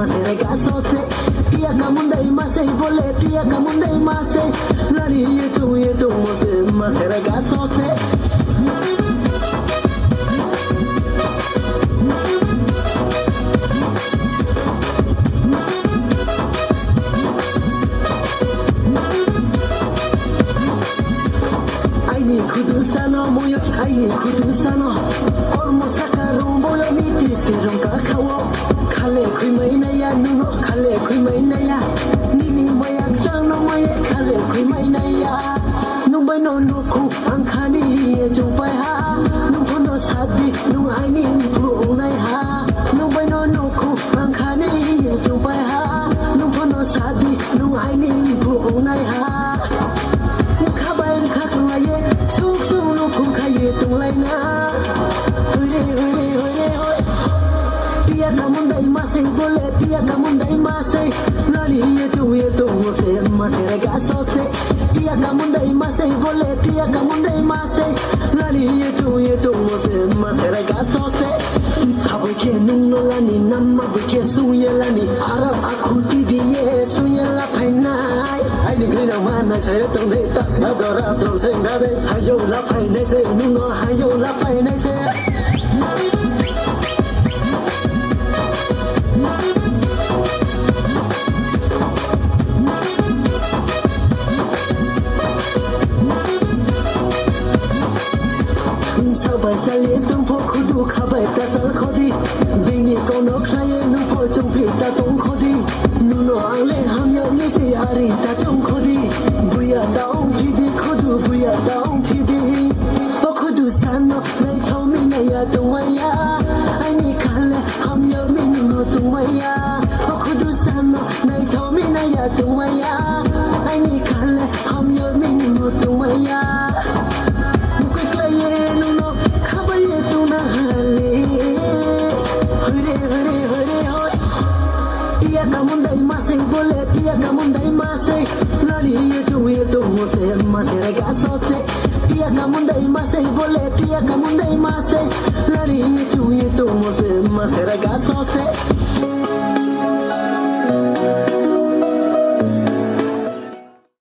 Sere ga sose, piya kamundai masai bole, piya kamundai masai. Lani ye chung ye tung mose, ma sere ga sose. Aini khudu sano moyo, aini khudu sano. Kormo saka rong boyo mitri se rong ka khawo. Khale khui mai naya, nuno khale khui mai naya. Nini mayak chang no maye khale khui mai naya. Nung bai no nukhu ang khani ye chung pai ha. Nung phono sadi nung aini phu ong nai ha. Nung bai no nukhu ang khani ye chung pai ha. Nung phono sadi nung aini phu ong nai ha. Nung khabai wngkha khwlaiye, suk suk nukhu khaiye tonglaina. Hore hore hore hore. Piya kamundai masai bole, piya kamundai masai. Lani ye chung ye tung mose, masera ga sose. Piya kamundai masai bole, piya kamundai masai. Lani ye chung ye tung mose, masera ga sose. Khaboi khe nung no lani, namma boi khe sung ye lani. Arab akhu T V ye sung ye la phainai. Aini grinang mana saya tong dei, tak sa jora tong seng da dei. Hayo la phainai se, nung no hayo la phainai se. Sabai chali tongpho khudu khabai ta chal khodi. Bini kono khlaiye nungpho chungphi ta tong khodi. Nuno angle hamya misi ari ta chong khodi. Buya ta ong phidi khudu, buya ta ong phidi. O khudu sano naithok mi naya tongmaya. Aini khale hamya mi nuno tongmaya. O khudu sano naithok mi naya tongmaya. Aini khale hamya mi nuno tongmaya. Mukui klaiye nuno khabaiye tongna hali. Hore hore hore hore. Piya kamundai masai bole, piya kamundai masai. Lani ye chung ye tung mose, masera ga sose. Piya kamundai masai bole, piya kamundai masai. Lani ye chung ye tung mose, masera ga sose.